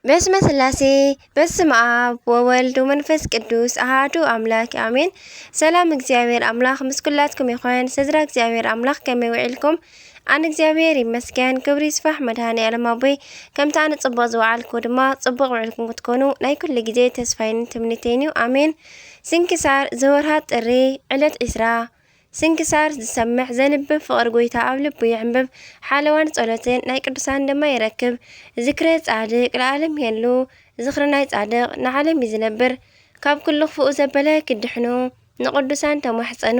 በስመ ስላሴ፣ በስመ ኣብ ወወልድ ወመንፈስ ቅዱስ ኣሃዱ ኣምላክ ኣሜን። ሰላም እግዚኣብሔር ኣምላክ ምስ ኩላትኩም ይኾን። ስድራ እግዚኣብሔር ኣምላክ ከመይ ውዒልኩም? ኣነ እግዚኣብሔር ይመስገን፣ ክብሪ ይስፋሕ መድሃኔ ኣለም ኣቦይ። ከምቲ ኣነ ጽቡቕ ዝወዓልኩ ድማ ጽቡቕ ውዒልኩም ክትኮኑ ናይ ኩሉ ግዜ ተስፋይን ትምኒተይን እዩ። ኣሜን። ስንክሳር ዘወርሃ ጥሪ ዕለት ዕስራ። ስንክሳር ዝሰምዕ ዘንብብ ፍቕሪ ጎይታ ኣብ ልቡ ይዕንብብ፣ ሓለዋን ጸሎትን ናይ ቅዱሳን ድማ ይረክብ። ዝክረ ጻድቅ ለዓለም ይሄሉ፣ ዝኽሪ ናይ ጻድቅ ንዓለም እዩ ዝነብር። ካብ ኩሉ ክፉኡ ዘበለ ክድሕኑ ንቅዱሳን ተማሕጸኑ።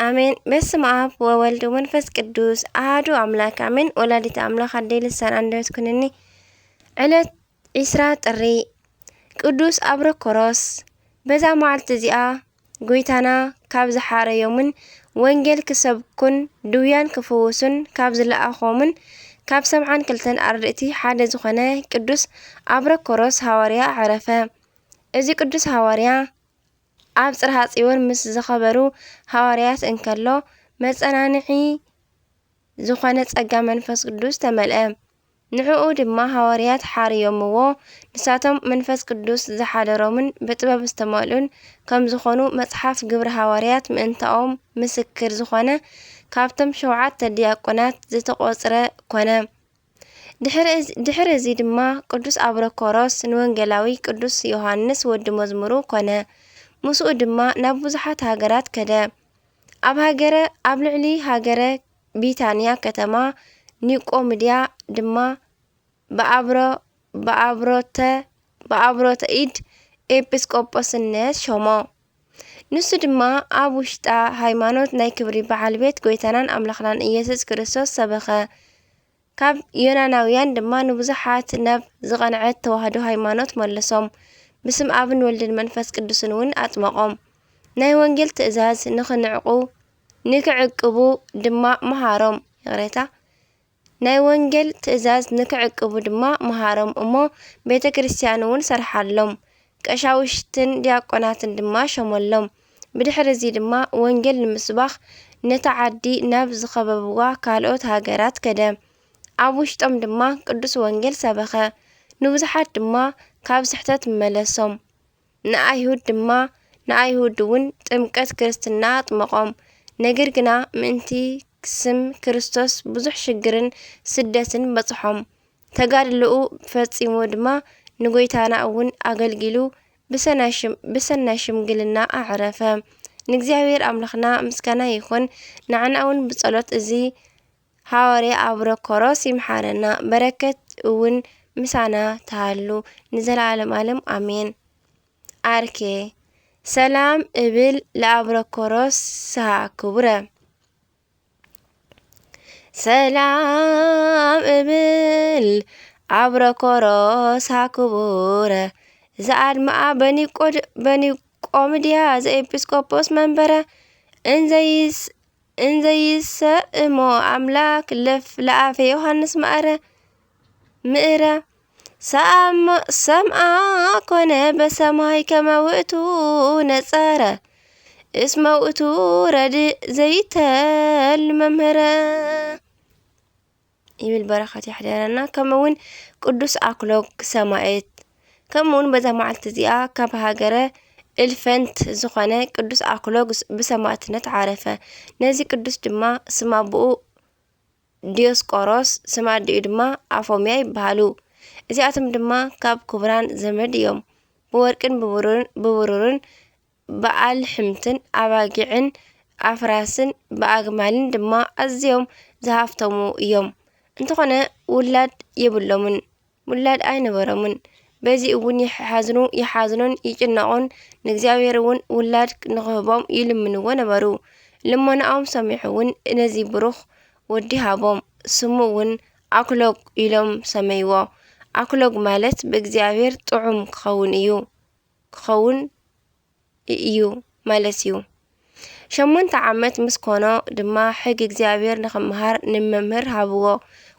ኣሜን። በስመ ኣብ ወወልድ ወመንፈስ ቅዱስ ኣሃዱ ኣምላክ ኣሜን። ወላዲተ ኣምላክ ኣደይ ልሳን ኣንደበት ኩንኒ። ዕለት ዕስራ ጥሪ ቅዱስ ኣብረኮሮስ። በዛ መዓልቲ እዚኣ ጎይታና ካብ ዝሓረዮምን ወንጌል ክሰብኩን ድውያን ክፍውሱን ካብ ዝለኣኾምን ካብ ሰብዓን ክልተን ኣርድእቲ ሓደ ዝኾነ ቅዱስ ኣብረኮሮስ ሃዋርያ ኣዕረፈ። እዚ ቅዱስ ሃዋርያ ኣብ ጽርሃ ጽዮን ምስ ዝኸበሩ ሃዋርያት እንከሎ፣ መጸናንዒ ዝኾነ ጸጋ መንፈስ ቅዱስ ተመልአ። ንዕኡ ድማ ሃዋርያት ሓርዮምዎ። ንሳቶም መንፈስ ቅዱስ ዝሓደሮምን ብጥበብ ዝተመልኡን ከም ዝኾኑ መጽሓፍ ግብሪ ሃዋርያት ምእንታኦም ምስክር ዝኾነ፣ ካብቶም ሸውዓተ ዲያቆናት ዝተቖጽረ ኮነ። ድሕሪ እዚ፣ ድሕሪ እዚ ድማ ቅዱስ ኣብረኮሮስ ንወንጌላዊ ቅዱስ ዮሃንስ ወዲ መዝሙሩ ኮነ። ምስኡ ድማ ናብ ብዙሓት ሃገራት ከደ። ኣብ ሃገረ፣ ኣብ ልዕሊ ሃገረ ቢታንያ ከተማ ኒቆምድያ ድማ ብኣብሮ-፣ ብኣብሮተ-፣ ብኣብሮተ ኢድ ኤጲስቆጶስነት ሾሞ። ንሱ ድማ ኣብ ውሽጣ ሃይማኖት ናይ ክብሪ በዓል ቤት ጎይታናን ኣምላኽናን ኢየሱስ ክርስቶስ ሰበኸ። ካብ ዮናናውያን ድማ ንብዙሓት ናብ ዝቐንዐት ተዋህዶ ሃይማኖት መለሶም። ብስም ኣብን ወልድን መንፈስ ቅዱስን እውን ኣጥመቖም። ናይ ወንጌል ትእዛዝ ንኽንዕቁ-፣ ንክዕቅቡ ድማ መሃሮም። ይቕሬታ። ናይ ወንጌል ትእዛዝ ንክዕቅቡ ድማ መሃሮም እሞ ቤተ ክርስቲያን እውን ሰርሓሎም። ቀሻውሽትን ዲያቆናትን ድማ ሸመሎም። ብድሕሪ እዚ ድማ ወንጌል ንምስባኽ ነታ ዓዲ ናብ ዝኸበብዋ ካልኦት ሃገራት ከደ። ኣብ ውሽጦም ድማ ቅዱስ ወንጌል ሰበኸ። ንብዙሓት ድማ ካብ ስሕተት መለሶም። ንኣይሁድ ድማ፣ ንኣይሁድ እውን ጥምቀት ክርስትና ኣጥመቖም። ነገር ግና ምእንቲ ስም ክርስቶስ ብዙሕ ሽግርን ስደትን በጽሖም። ተጋድሎኡ ፈጺሙ ድማ ንጎይታና እውን ኣገልጊሉ ብሰናይ ሽም-፣ ብሰናይ ሽምግልና ኣዕረፈ። ንእግዚኣብሔር ኣምላኽና ምስጋና ይኹን። ንዓና እውን ብጸሎት እዚ ሃዋርያ ኣብረኮሮስ ይምሓረና። በረከት እውን ምሳና ትሃሉ ንዘለዓለም ዓለም ኣሜን። ኣርኬ ሰላም እብል ለኣብረኮሮስ ስሃ ክቡረ። ሰላም እብል ኣብረኮሮስ ሃ ክቡረ። እዛ ኣድማኣ በኒቆድ-፣ በኒቆምድያ ዘኤጲስቆጶስ መንበረ እንዘይስ-፣ እንዘይሰእሞ ኣምላክ ለፍ ለኣፈ ዮሃንስ ማእረ ምእረ ሰኣሞ-፣ ሰምኣ ኮነ በሰማይ ከመ ውእቱ ነጸረ እስመ ውእቱ ረድእ ዘይተል መምህረ ይብል። በረኸት ይሕደረና። ከምኡ እውን ቅዱስ ኣክሎግ ሰማዕት፣ ከምኡ እውን በዛ መዓልቲ እዚኣ ካብ ሃገረ እልፈንት ዝኾነ ቅዱስ ኣክሎግ ብሰማዕትነት ዓረፈ። ነዚ ቅዱስ ድማ ስም ኣቦኡ ዲዮስቆሮስ፣ ስም ኣዲኡ ድማ ኣፎምያ ይበሃሉ። እዚኣቶም ድማ ካብ ክቡራን ዘመድ እዮም። ብወርቅን ብብሩርን፣ ብብሩርን ብኣልሕምትን ኣባጊዕን ኣፍራስን ብኣግማልን ድማ ኣዝዮም ዝሃፍተሙ እዮም። እንተኾነ ውላድ የብሎምን፣ ውላድ ኣይነበሮምን። በዚ እውን ይሓዝኑ፣ ይሓዝኑን ይጭነቑን፣ ንእግዚኣብሔር እውን ውላድ ንኽህቦም ይልምንዎ ነበሩ። ልመናኦም ሰሚዑ እውን ነዚ ብሩኽ ወዲ ሃቦም። ስሙ እውን ኣክሎግ ኢሎም ሰመይዎ። ኣክሎግ ማለት ብእግዚኣብሔር ጥዑም ክኸውን እዩ፣ ክኸውን እዩ ማለት እዩ። ሸሞንተ ዓመት ምስ ኮኖ ድማ ሕግ እግዚኣብሔር ንኽምሃር ንመምህር ሃብዎ።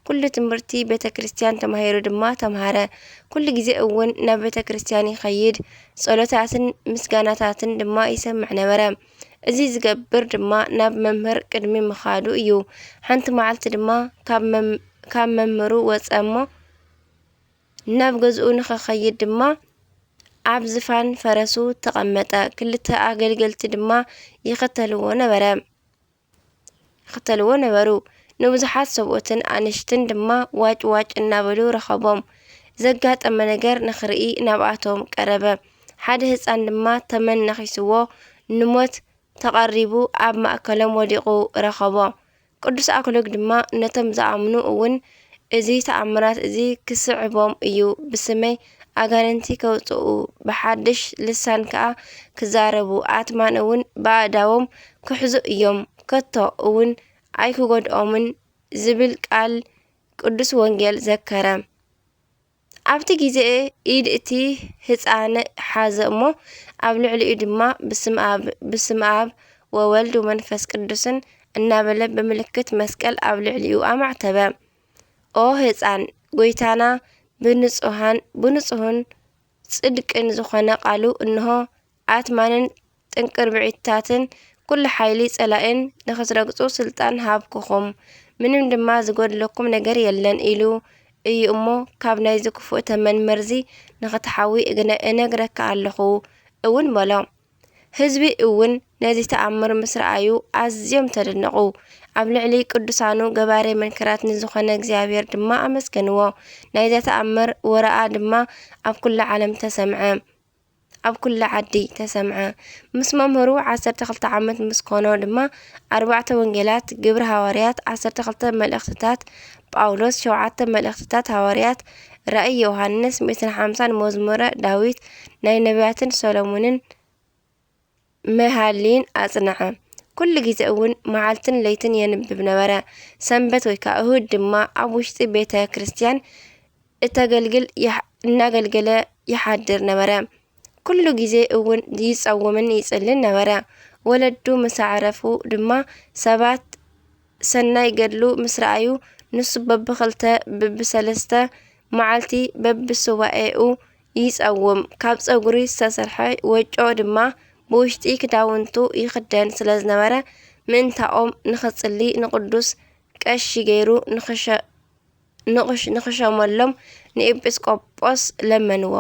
ኩሉ ትምህርቲ ቤተ ክርስቲያን ተማሂሩ ድማ ተምሃረ። ኩሉ ግዜ እውን ናብ ቤተ ክርስቲያን ይኸይድ፣ ጸሎታትን ምስጋናታትን ድማ ይሰምዕ ነበረ። እዚ ዝገብር ድማ ናብ መምህር ቅድሚ ምኻዱ እዩ። ሓንቲ መዓልቲ ድማ ካብ መም-፣ ካብ መምህሩ ወጸ እሞ፣ ናብ ገዝኡ ንኸኸይድ ድማ ኣብ ዝፋን ፈረሱ ተቐመጠ። ክልተ ኣገልገልቲ ድማ ይኸተልዎ ነበረ ይኸተልዎ ነበሩ። ንብዙሓት ሰብኡትን ኣንሽትን ድማ ዋጭ ዋጭ እናበሉ ረኸቦም። ዘጋጠመ ነገር ንኽርኢ ናብኣቶም ቀረበ። ሓደ ህፃን ድማ ተመን ነኺስዎ ንሞት ተቐሪቡ ኣብ ማእከሎም ወዲቑ ረኸቦ። ቅዱስ ኣክሎግ ድማ ነቶም ዝኣምኑ እውን እዚ ተኣምራት እዚ ክስዕቦም እዩ። ብስመይ ኣጋንንቲ ከውፅኡ፣ ብሓድሽ ልሳን ከኣ ክዛረቡ፣ ኣትማን እውን ብኣእዳዎም ክሕዙ እዮም። ከቶ እውን ኣይክጎድኦምን ዝብል ቃል ቅዱስ ወንጌል ዘከረ። ኣብቲ ግዜ ኢድ እቲ ህጻን ሓዘ እሞ ኣብ ልዕሊኡ ድማ ብስም ኣብ፣ ብስም ኣብ ወወልድ ወመንፈስ ቅዱስን እናበለ ብምልክት መስቀል ኣብ ልዕሊኡ ኣማዕተበ። ኦ ህጻን፣ ጎይታና ብንጹሃን፣ ብንጹህን ጽድቅን ዝኾነ ቃሉ እንሆ ኣትማንን ጥንቅርብዒታትን ኩሉ ሓይሊ ጸላእን ንኽትረግጹ ስልጣን ሃብኩኹም፣ ምንም ድማ ዝጎድለኩም ነገር የለን ኢሉ እዩ እሞ፣ ካብ ናይዚ ክፉእ ተመን መርዚ ንኽትሓዊ እግነ-፣ እነግረካ ኣለኹ እውን በሎ። ህዝቢ እውን ነዚ ተኣምር ምስ ረኣዩ ኣዝዮም ተደነቑ። ኣብ ልዕሊ ቅዱሳኑ ገባሬ መንክራት ንዝኾነ እግዚኣብሔር ድማ ኣመስገንዎ። ናይዛ ተኣምር ወረኣ ድማ ኣብ ኩላ ዓለም ተሰምዐ። ኣብ ኩላ ዓዲ ተሰምዐ። ምስ መምህሩ ዓሰርተ ክልተ ዓመት ምስ ኮኖ ድማ ኣርባዕተ ወንጌላት፣ ግብሪ ሃዋርያት፣ ዓሰርተ ክልተ መልእኽትታት ጳውሎስ፣ ሸውዓተ መልእኽትታት ሃዋርያት፣ ራእይ ዮሃንስ፣ ሚእትን ሓምሳን መዝሙረ ዳዊት፣ ናይ ነቢያትን ሰሎሞንን መሃልይን ኣጽንዐ። ኩሉ ግዜ እውን መዓልትን ለይትን የንብብ ነበረ። ሰንበት ወይ ከኣ እሁድ ድማ ኣብ ውሽጢ ቤተ ክርስቲያን እተገልግል ይሕ-፣ እናገልገለ ይሓድር ነበረ። ኩሉ ግዜ እውን ይጸውምን ይጽልን ነበረ። ወለዱ ምስ ኣዕረፉ ድማ ሰባት ሰናይ ገድሉ ምስ ረኣዩ፣ ንሱ በብኽልተ በብሰለስተ መዓልቲ በብሱባኤኡ ይጸውም። ካብ ጸጉሪ ዝተሰርሐ ወጮ ድማ ብውሽጢ ክዳውንቱ ይኽደን ስለ ዝነበረ፣ ምእንታኦም ንኽጽሊ ንቅዱስ ቀሺ ገይሩ ንኽሸ-፣ ንቕሽ-፣ ንኽሸመሎም ንኤጲስቆጶስ ለመንዎ።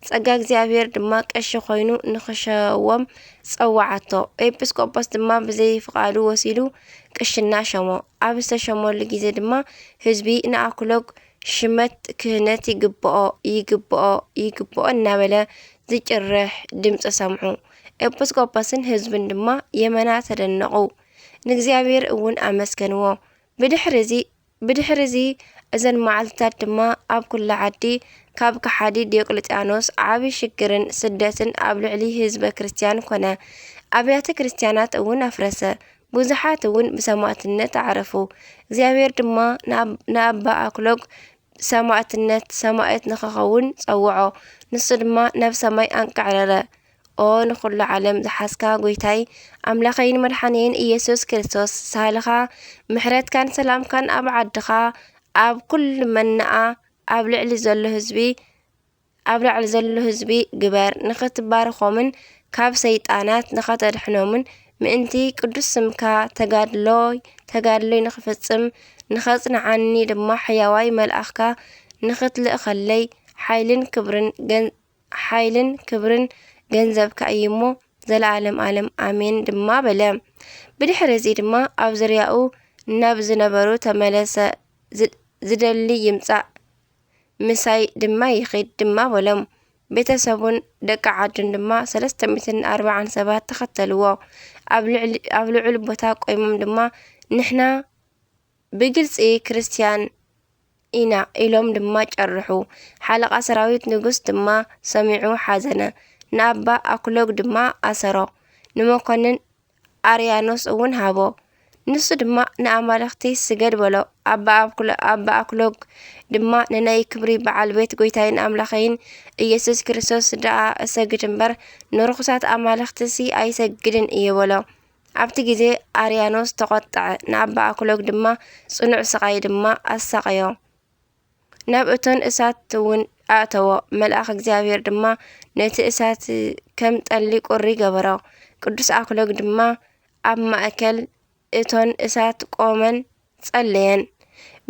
ጸጋ እግዚኣብሔር ድማ ቀሺ ኮይኑ ንኽሸዎም ጸውዓቶ። ኤጲስቆጶስ ድማ ብዘይ ፍቓዱ ወሲዱ ቅሽና ሸሞ። ኣብ ዝተሸመሉ ግዜ ድማ ህዝቢ ንኣክሎግ ሽመት ክህነት ይግብኦ፣ ይግብኦ፣ ይግብኦ እናበለ ዝጭርሕ ድምፂ ሰምዑ። ኤጲስቆጶስን ህዝብን ድማ የመና ተደነቑ፣ ንእግዚኣብሔር እውን ኣመስገንዎ። ብድሕሪ እዚ፣ ብድሕሪ እዚ እዘን መዓልትታት ድማ ኣብ ኩላ ዓዲ ካብ ከሓዲ ዲዮቅልጥያኖስ ዓቢ ሽግርን ስደትን ኣብ ልዕሊ ህዝበ ክርስቲያን ኮነ። ኣብያተ ክርስቲያናት እውን ኣፍረሰ። ብዙሓት እውን ብሰማእትነት ኣዕረፉ። እግዚኣብሔር ድማ ንኣብ-፣ ንኣባ ኣክሎግ ሰማእትነት፣ ሰማእት ንኽኸውን ጸውዖ። ንሱ ድማ ናብ ሰማይ ኣንቃዕረረ። ኦ ንኹሉ ዓለም ዝሓዝካ ጐይታይ ኣምላኸይን መድሓንየይን ኢየሱስ ክርስቶስ፣ ሳህልኻ፣ ምሕረትካን ሰላምካን ኣብ ዓድኻ፣ ኣብ ኩሉ መናኣ፣ ኣብ ልዕሊ ዘሎ ህዝቢ፣ ኣብ ላዕሊ ዘሎ ህዝቢ ግበር፣ ንኽትባርኾምን ካብ ሰይጣናት ንኸተድሕኖምን ምእንቲ ቅዱስ ስምካ ተጋድሎይ፣ ተጋድሎይ ንኽፍጽም፣ ንኸጽንዓኒ ድማ ሕያዋይ መልኣኽካ ንኽትልእኸለይ፣ ሓይልን ክብርን ገን-፣ ሓይልን ክብርን ገንዘብካ እዩ እሞ፣ ዘለዓለም ዓለም ኣሜን ድማ በለ። ብድሕሪ እዚ ድማ ኣብ ዙርያኡ ናብ ዝነበሩ ተመለሰ፣ ዝ-፣ ዝደሊ ይምጻእ፣ ምሳይ ድማ ይኺድ ድማ በሎም። ቤተሰቡን ደቂ ዓዱን ድማ ሰለስተ ሚእትን ኣርባዓን ሰባት ተኸተልዎ። ኣብ ልዕሊ-፣ ኣብ ልዑል ቦታ ቆይሞም ድማ፣ ንሕና ብግልጺ ክርስትያን ኢና ኢሎም ድማ ጨርሑ። ሓለቓ ሰራዊት ንጉስ ድማ ሰሚዑ ሓዘነ። ንኣባ ኣክሎግ ድማ ኣሰሮ። ንመኮንን ኣርያኖስ እውን ሃቦ። ንሱ ድማ ንኣማልኽቲ ስገድ በሎ። ኣባ ኣክሎ-፣ ኣባ ኣክሎግ ድማ ንናይ ክብሪ በዓል ቤት ጐይታይን ኣምላኸይን ኢየሱስ ክርስቶስ ደኣ እሰግድ እምበር፣ ንርኹሳት ኣማልኽትሲ ኣይሰግድን እየ በሎ። ኣብቲ ግዜ ኣርያኖስ ተቖጥዐ፣ ንኣባ ኣክሎግ ድማ ጽኑዕ ስቓይ ድማ ኣሳቐዮ። ናብ እቶን እሳት እውን ኣእተዎ። መልኣኽ እግዚኣብሔር ድማ ነቲ እሳት ከም ጠሊ ቁሪ ገበሮ። ቅዱስ ኣክሎግ ድማ ኣብ ማእከል እቶን እሳት ቆመን ጸለየን።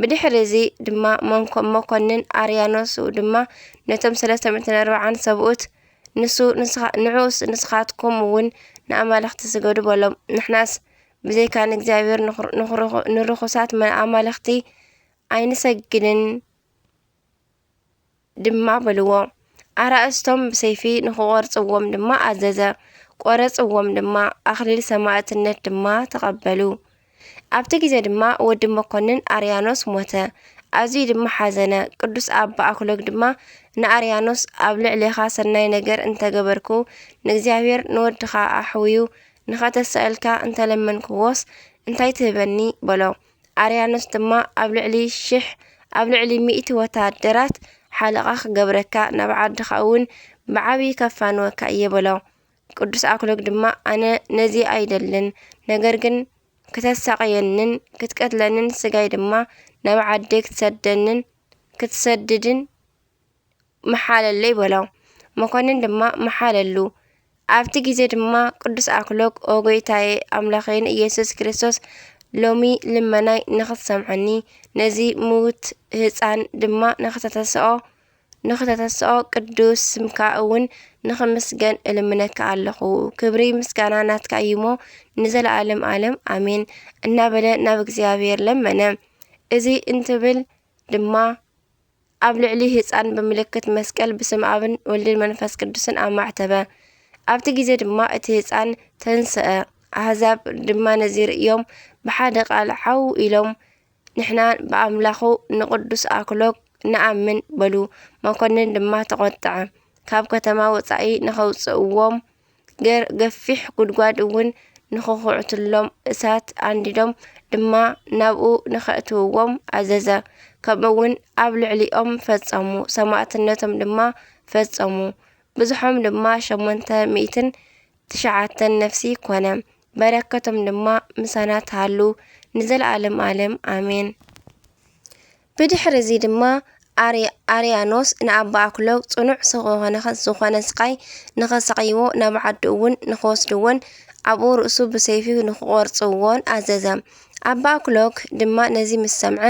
ብድሕሪ እዚ ድማ መንኮ-፣ መኮንን ኣርያኖስ ድማ ነቶም ሰለስተ ሚእትን ኣርባዓን ሰብኡት፣ ንሱ ንስኻ-፣ ንዑስ ንስኻትኩም እውን ንኣማልኽቲ ስገዱ በሎም። ንሕናስ ብዘይካ ንእግዚኣብሔር ንኽር-፣ ንኽርኹ-፣ ንርኹሳት መ-፣ ኣማልኽቲ ኣይንሰግድን ድማ በልዎ። ኣራእስቶም ብሰይፊ ንኽቖርጽዎም ድማ ኣዘዘ። ቆረጽዎም ድማ፣ ኣኽሊል ሰማእትነት ድማ ተቐበሉ። ኣብቲ ግዜ ድማ ወዲ መኮንን ኣርያኖስ ሞተ። ኣዝዩ ድማ ሓዘነ። ቅዱስ ኣባ ኣክሎግ ድማ ንኣርያኖስ፣ ኣብ ልዕሌኻ ሰናይ ነገር እንተገበርኩ፣ ንእግዚኣብሔር ንወድኻ ኣሕውዩ ንኸተስኣልካ እንተለመንክዎስ እንታይ ትህበኒ? በሎ። ኣርያኖስ ድማ፣ ኣብ ልዕሊ ሽሕ፣ ኣብ ልዕሊ ሚእቲ ወተሃደራት ሓለቓ ክገብረካ፣ ናብ ዓድኻ እውን ብዓብዪ ከፋንወካ እየ በሎ። ቅዱስ ኣክሎግ ድማ፣ ኣነ ነዚ ኣይደልን፣ ነገር ግን ክተሳቕየንን ክትቀትለንን፣ ስጋይ ድማ ናብ ዓደይ ክትሰደንን፣ ክትሰድድን ምሓለለይ በሎ። መኮንን ድማ መሓለሉ። ኣብቲ ግዜ ድማ ቅዱስ ኣክሎግ፣ ኦ ጎይታየ ኣምላኸይን ኢየሱስ ክርስቶስ፣ ሎሚ ልመናይ ንኽትሰምዐኒ፣ ነዚ ምዉት ህፃን ድማ ንኽተተስኦ፣ ንኽተተስኦ ቅዱስ ስምካ እውን ንኽምስገን እልምነካ ኣለኹ። ክብሪ ምስጋና ናትካ እዩ እሞ ንዘለኣለም ኣለም ኣሜን እናበለ ናብ እግዚኣብሔር ለመነ። እዚ እንትብል ድማ ኣብ ልዕሊ ህፃን ብምልክት መስቀል ብስም ኣብን ወልድን መንፈስ ቅዱስን ኣማዕተበ። ኣብቲ ግዜ ድማ እቲ ህፃን ተንስአ። ኣህዛብ ድማ ነዚ ርእዮም ብሓደ ቃል ዓው ኢሎም፣ ንሕና ብኣምላኹ ንቅዱስ ኣክሎግ ንኣምን በሉ። መኮንን ድማ ተቖጥዐ። ካብ ከተማ ወጻኢ ንኸውጽእዎም ገር-፣ ገፊሕ ጉድጓድ እውን ንኽኹዕትሎም፣ እሳት ኣንዲዶም ድማ ናብኡ ንኸእትውዎም ኣዘዘ። ከምኡ እውን ኣብ ልዕሊኦም ፈጸሙ፣ ሰማእትነቶም ድማ ፈጸሙ። ብዝሖም ድማ ሸሞንተ ሚእትን ትሽዓተን ነፍሲ ኮነ። በረከቶም ድማ ምሳና ትሃሉ ንዘለኣለም ኣለም ኣሜን። ብድሕሪ እዚ ድማ ኣሪ-፣ ኣርያኖስ ንኣባ ኣክሎግ ጽኑዕ ዝኾነ፣ ዝኾነ ስቓይ ንኸሳቕይዎ፣ ናብ ዓዱ እውን ንኸወስድዎን ኣብኡ ርእሱ ብሰይፊ ንኽቖርጽዎን ኣዘዘ። ኣባ ኣክሎግ ድማ ነዚ ምስ ሰምዐ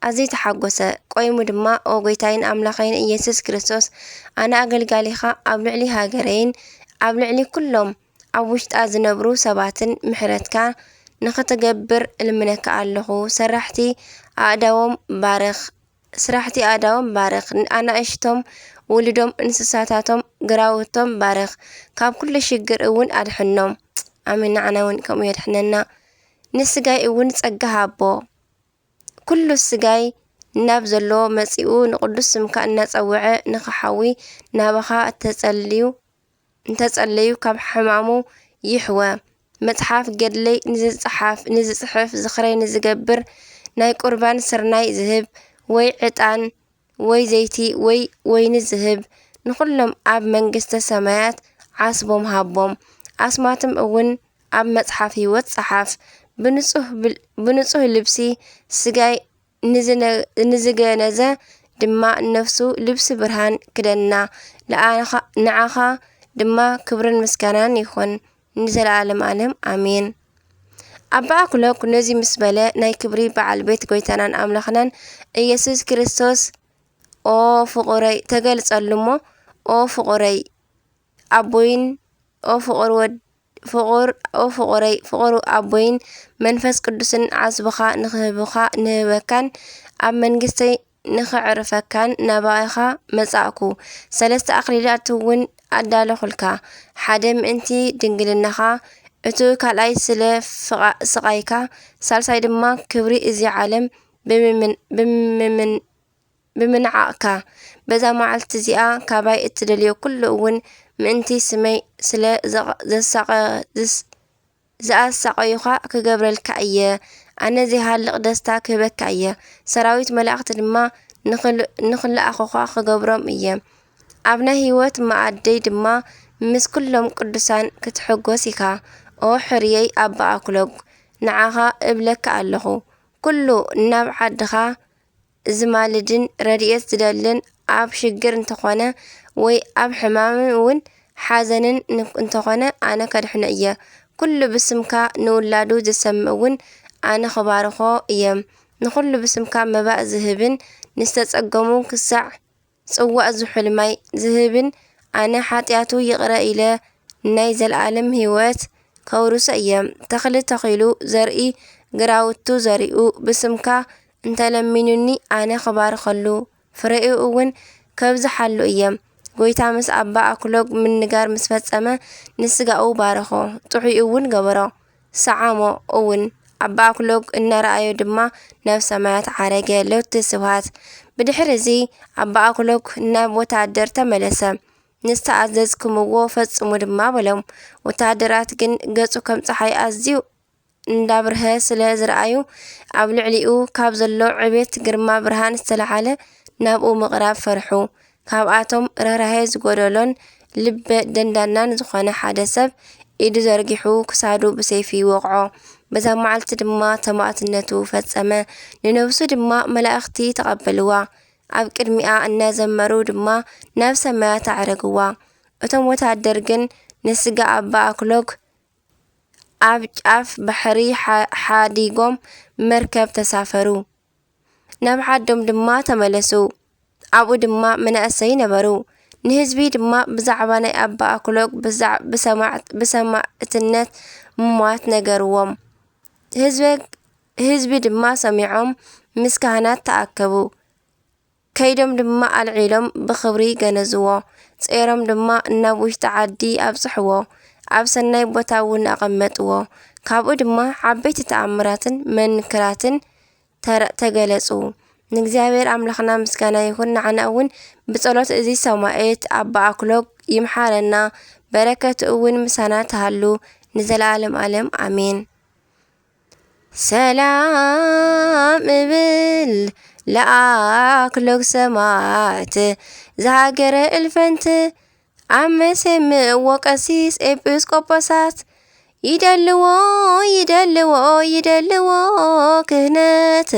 ኣዝዩ ተሓጎሰ። ቆይሙ ድማ፣ ኦ ጎይታይን ኣምላኸይን ኢየሱስ ክርስቶስ፣ ኣነ ኣገልጋሊኻ ኣብ ልዕሊ ሃገረይን ኣብ ልዕሊ ኩሎም ኣብ ውሽጣ ዝነብሩ ሰባትን ምሕረትካ ንኽትገብር እልምነካ ኣለኹ። ሰራሕቲ ኣእዳዎም ባርኽ፣ ስራሕቲ ኣእዳዎም ባርኽ። ኣናእሽቶም፣ ውሉዶም፣ እንስሳታቶም፣ ግራውቶም ባርኽ። ካብ ኩሉ ሽግር እውን ኣድሕኖም። ኣሜን። ንዓና እውን ከምኡ የድሕነና። ንስጋይ እውን ጸጋ ሃቦ። ኩሉ ስጋይ ናብ ዘለዎ መጺኡ ንቅዱስ ስምካ እናጸውዐ ንኽሓዊ ናባኻ እተጸልዩ፣ እንተጸለዩ ካብ ሕማሙ ይሕወ። መጽሓፍ ገድለይ ንዝጸሓፍ፣ ንዝጽሕፍ፣ ዝኽረይ ንዝገብር፣ ናይ ቁርባን ስርናይ ዝህብ፣ ወይ ዕጣን፣ ወይ ዘይቲ፣ ወይ ወይኒ ዝህብ፣ ንኹሎም ኣብ መንግስተ ሰማያት ዓስቦም ሃቦም። ኣስማቶም እውን ኣብ መጽሓፍ ህይወት ጸሓፍ። ብንጹህ ብል-፣ ብንጹህ ልብሲ ስጋይ ንዝነ-፣ ንዝገነዘ ድማ ነፍሱ ልብሲ ብርሃን ክደና። ለኣኻ-፣ ንዓኻ ድማ ክብርን ምስጋናን ይኹን ንዘለኣለም ኣለም ኣሜን። ኣባ ኣክሎግ ነዚ ምስ በለ ናይ ክብሪ በዓል ቤት ጎይታናን ኣምላኽናን ኢየሱስ ክርስቶስ፣ ኦ ፍቑረይ፣ ተገልጸሉ እሞ፣ ኦ ፍቑረይ ኣቦይን፣ ኦ ፍቑር ወድ-፣ ፍቑር፣ ኦ ፍቑረይ፣ ፍቑር ኣቦይን መንፈስ ቅዱስን ዓስብኻ ንኽህብኻ፣ ንህበካን ኣብ መንግስተይ ንኽዕርፈካን ናባኻ መጻእኩ። ሰለስተ ኣኽሊላት እውን ኣዳለኹልካ። ሓደ ምእንቲ ድንግልናኻ፣ እቱ ካልኣይ ስለ ፍቓ-፣ ስቓይካ፣ ሳልሳይ ድማ ክብሪ እዚ ዓለም ብምምን-፣ ብምምን-፣ ብምንዓቕካ። በዛ መዓልቲ እዚኣ ካባይ እትደልዮ ኩሉ እውን ምእንቲ ስመይ ስለ ዘቐ-፣ ዘሳቐ-፣ ዝስ-፣ ዝኣሳቐዩኻ ክገብረልካ እየ። ኣነ ዘይሃልቕ ደስታ ክህበካ እየ። ሰራዊት መላእኽቲ ድማ ንኽል-፣ ንኽልኣኹኻ ክገብሮም እየ። ኣብ ናይ ህይወት መኣደይ ድማ ምስ ኩሎም ቅዱሳን ክትሕጎስ ኢኻ። ኦ ሕርየይ ኣባ ኣክሎግ፣ ንዓኻ እብለካ ኣለኹ። ኩሉ ናብ ዓድኻ ዝማልድን ረድኤት ዝደልን ኣብ ሽግር እንተኾነ ወይ ኣብ ሕማምን እውን ሓዘንን ን-፣ እንተኾነ ኣነ ከድሕኖ እየ። ኩሉ ብስምካ ንውላዱ ዝሰምዕ እውን ኣነ ክባርኾ እየ። ንኹሉ ብስምካ መባእ ዝህብን ንዝተጸገሙ ክሳዕ ጽዋእ ዝሑል ማይ ዝህብን ኣነ ሓጢኣቱ ይቕረ ኢለ ናይ ዘልኣለም ህይወት ከውርሶ እየ። ተኽሊ ተኺሉ ዘርኢ ግራውቱ ዘሪኡ ብስምካ እንተለሚኑኒ ኣነ ክባርኸሉ ፍሬኡ እውን ከብዝሓሉ እየ። ጎይታ ምስ ኣባ ኣክሎግ ምንጋር ምስ ፈጸመ ንስጋኡ ባረኾ፣ ጥዑይ እውን ገበሮ። ሰዓሞ እውን ኣባ ኣክሎግ እናረኣዮ ድማ ናብ ሰማያት ዓረገ። ሎቱ ስብሃት። ብድሕሪ እዚ ኣባ ኣክሎግ ናብ ወታደር ተመለሰ። ንዝተኣዘዝኩምዎ ፈጽሙ ድማ በሎም። ወታደራት ግን ገጹ ከም ጸሓይ ኣዝዩ እንዳብርሀ ስለ ዝረኣዩ ኣብ ልዕሊኡ ካብ ዘሎ ዕቤት ግርማ ብርሃን ዝተለዓለ ናብኡ ምቕራብ ፈርሑ። ካብኣቶም ርህራሄ ዝጎደሎን ልበ ደንዳናን ዝኾነ ሓደ ሰብ ኢዱ ዘርጊሑ ክሳዱ ብሰይፊ ይወቕዖ። በዛ መዓልቲ ድማ ሰማእትነቱ ፈጸመ። ንነብሱ ድማ መላእኽቲ ተቐበልዋ። ኣብ ቅድሚኣ እናዘመሩ ድማ ናብ ሰማያት ኣዕረግዋ። እቶም ወታደር ግን ንስጋ ኣባ ኣክሎግ ኣብ ጫፍ ባሕሪ ሓ-፣ ሓዲጎም መርከብ ተሳፈሩ። ናብ ዓዶም ድማ ተመለሱ። ኣብኡ ድማ መናእሰይ ነበሩ። ንህዝቢ ድማ ብዛዕባ ናይ ኣባ ኣክሎግ ብዛዕ-፣ ብሰማዕት-፣ ብሰማዕትነት ምሟት ነገርዎም። ህዝበ-፣ ህዝቢ ድማ ሰሚዖም ምስ ካህናት ተኣከቡ። ከይዶም ድማ ኣልዒሎም ብኽብሪ ገነዝዎ። ጾሮም ድማ ናብ ውሽጢ ዓዲ ኣብጽሕዎ። ኣብ ሰናይ ቦታ እውን ኣቐመጥዎ። ካብኡ ድማ ዓበይቲ ተኣምራትን መንክራትን ተረ-፣ ተገለጹ። ንእግዚኣብሔር ኣምላኽና ምስጋና ይኹን። ንዓና እውን ብጸሎት እዚ ሰማዕት ኣባ ኣክሎግ ይምሓረና። በረከቱ እውን ምሳና ትሃሉ ንዘለዓለም ዓለም። ኣሜን። ሰላም እብል ለኣክሎግ ሰማዕት፣ ዝሃገረ እልፈንት፣ ኣብ መሴም ወቀሲስ ኤጲስቆጶሳት፣ ይደልዎ፣ ይደልዎ፣ ይደልዎ ክህነት፣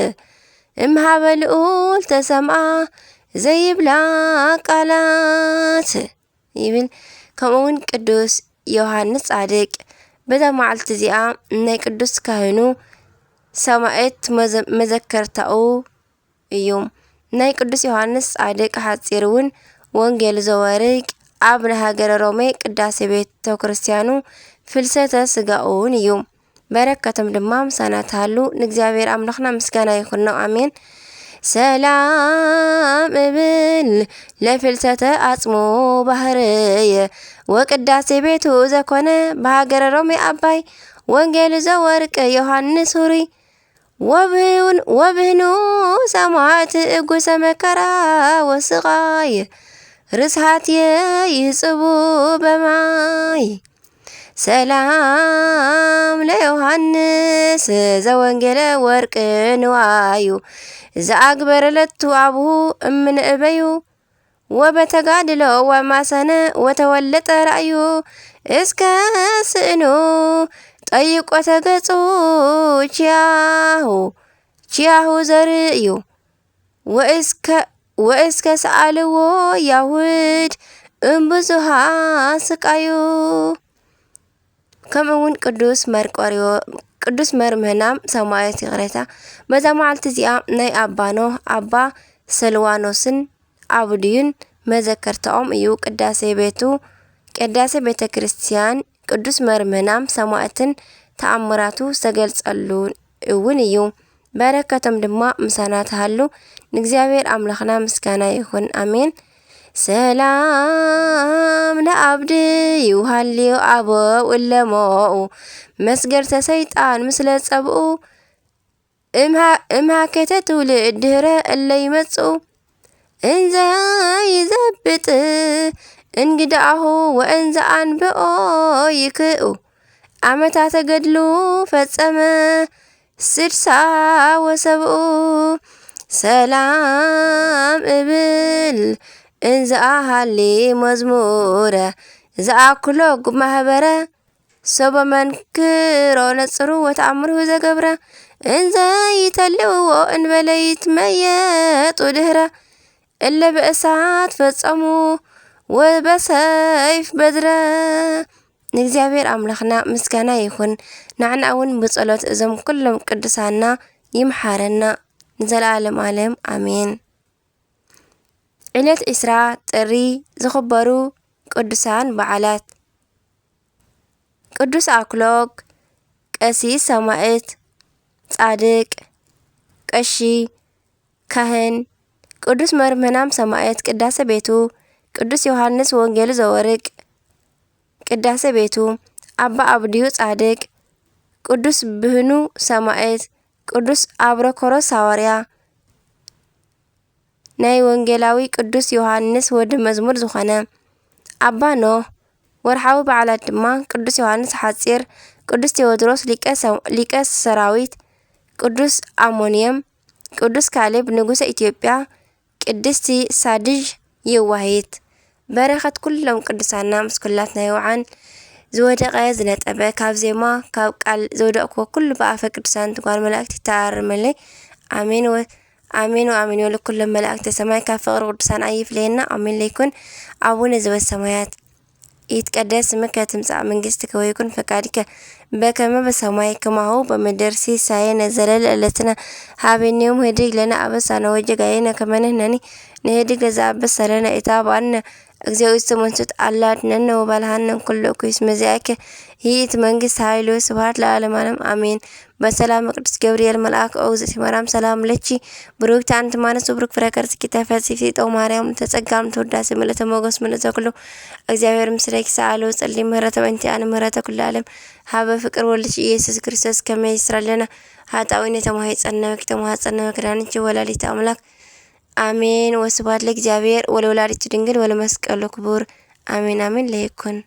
እምሃበ ልኡል ተሰምዓ ዘይብላ ቃላት። ይብል። ከምኡ እውን ቅዱስ ዮሃንስ ጻድቅ። በዛ መዓልቲ እዚኣ ናይ ቅዱስ ካህኑ ሰማዕት መዘ-፣ መዘከርታኡ እዩ። ናይ ቅዱስ ዮሃንስ ጻድቅ ሓጺር እውን ወንጌል ዘወርቅ ኣብ ናይ ሃገረ ሮሜ ቅዳሴ ቤተ ክርስቲያኑ ፍልሰተ ስጋኡን እዩ። በረከቶም ድማ ምሳና ትሃሉ። ንእግዚኣብሔር ኣምላኽና ምስጋና ይኹኖ። ኣሜን። ሰላም እብል ለፍልሰተ ኣጽሙ ባህርይ ወቅዳሴ ቤቱ ዘኮነ በሃገረ ሮሜ ኣባይ ወንጌል ዘወርቅ ዮሃንስ ሁሩይ ወብህውን-፣ ወብህኑ ሰማዕት እጉሰ መከራ ወስቓይ ርስሃትየ ይጽቡ በማይ። ሰላም ለዮሃንስ ዘወንጌለ ወርቅ ንዋዩ ዘኣግበረ ለቱ ኣብሁ እምንእበዩ ወበተጋድሎ ወማሰነ ወተወለጠ ራእዩ እስከ ስእኑ ጠይቆ ተገጹ ቺያሁ ቺያሁ ዘርእዩ ወእስከ፣ ወእስከ ሰኣልዎ ያሁድ እምብዙሃ ስቃዩ። ከምኡ እውን ቅዱስ መርቆሪዎ-፣ ቅዱስ መርምህናም ሰማያዊት ይቕሬታ። በዛ መዓልቲ እዚኣ ናይ ኣባ ኖህ፣ ኣባ ሰልዋኖስን ኣብድዩን መዘከርታኦም እዩ። ቅዳሴ ቤቱ፣ ቅዳሴ ቤተ ክርስቲያን ቅዱስ መርምህናም ሰማዕትን ተኣምራቱ ዝተገልጸሉ እውን እዩ። በረከቶም ድማ ምሳና ትሃሉ። ንእግዚኣብሔር ኣምላኽና ምስጋና ይኹን። ኣሜን። ሰላም ለኣብድዩ ሃልዩ ኣበው እለሞኡ መስገርተ ሰይጣን ምስለ ጸብኡ እምሃ-፣ እምሃከተ ትውልድ ድህረ እለ ይመጽኡ እንዘ ይዘብጥ እንግዳሁ ወእንዘ ኣንብኦ ይክኡ ዓመታ ተገድሉ ፈጸመ ስድሳ ወሰብኡ። ሰላም እብል እንዘ ኣሃሊ መዝሙረ ዘኣክሎ ጉማህበረ ሰበ መንክሮ ነጽሩ ወተኣምሩ ዘገብረ እንዘ ይተልውዎ እንበለ ይትመየጡ ድህረ እለ ብእሳት ፈጸሙ ወበሰይፍ በድረ። ንእግዚኣብሔር ኣምላኽና ምስጋና ይኹን። ንዓና እውን ብጸሎት እዞም ኩሎም ቅዱሳና ይምሓረና። ንዘለዓለም ዓለም ኣሜን። ዕለት ዕስራ ጥሪ ዝኽበሩ ቅዱሳን በዓላት። ቅዱስ ኣክሎግ፣ ቀሲስ ሰማዕት፣ ጻድቅ፣ ቀሺ፣ ካህን፣ ቅዱስ መርምህናም ሰማዕት ቅዳሴ ቤቱ፣ ቅዱስ ዮሃንስ ወንጌሉ ዘወርቅ ቅዳሴ ቤቱ፣ ኣባ ኣብድዩ ጻድቅ፣ ቅዱስ ብህኑ ሰማዕት፣ ቅዱስ ኣብረኮሮስ ሃዋርያ፣ ናይ ወንጌላዊ ቅዱስ ዮሃንስ ወዲ መዝሙር ዝኾነ ኣባ ኖህ። ወርሓዊ በዓላት ድማ ቅዱስ ዮሃንስ ሓጺር፣ ቅዱስ ቴዎድሮስ ሊቀ ሰ-፣ ሊቀ ሰራዊት፣ ቅዱስ ኣሞንየም፣ ቅዱስ ካሌብ ንጉሰ ኢትዮጵያ፣ ቅድስቲ ሳድዥ የዋሂት። በረኸት ኩሎም ቅዱሳና ምስ ኩላትና ይውዓል። ዝወደቐ ዝነጠበ ካብ ዜማ ካብ ቃል ዘውደቕኩዎ ኩሉ ብኣፈ ቅዱሳን ትጓል መላእክት ይተኣረመለይ። ኣሜን ወ-፣ ኣሜን ወኣሜን ወለኩሎም መላእክተ ሰማይ ካብ ፍቕሪ ቅዱሳን ኣይፍለየና። ኣሜን ለይኩን። ኣቡነ ዘበሰማያት ይትቀደስ ስምከ ትምጻእ መንግስትከ ወይኩን ፈቃድከ በከመ በሰማይ ከማሁ በምድር። ሲሳየነ ዘለለ ዕለትነ ሀበነ ዮም ህድግ ለነ አበሳነ ወጌጋየነ ከመ ንሕነኒ ንህድግ ለዘአበሰ ለነ ኢታብአነ። እግዚኦ ኢትመንሱት አላ አድነነ ወባልሃነ ኩሉ እኩይ እስመ ዚአከ ይእቲ መንግስት ኃይል ወስብሐት ለዓለመ ዓለም አሜን። በሰላም ቅዱስ ገብርኤል መልአክ ኦ እግዝእቲ ማርያም ሰላም ለኪ ብሩክቲ አንቲ ማነስ ብሩክ ፍሬ ከርስኪ ተፈሲ ፍጥው ማርያም ተጸጋም ተወዳሴ ምልእተ ሞገስ ምልእተ ኩሉ እግዚአብሔር ምስሌኪ ሰአለ ወጸሊ ምህረተ በእንቲአነ ምህረተ ኩሉ ዓለም ሀበ ፍቅር ወልድኪ ኢየሱስ ክርስቶስ ከመ ይስረለነ ኃጣውኢነ ተማሂጸነ ወኪ ተማሐጸነ መክዳንኪ ወላዲተ አምላክ አሜን። ወስብሐት ለእግዚአብሔር ወለወላዲቱ ድንግል ወለመስቀሉ ክቡር አሜን አሜን ለይኩን።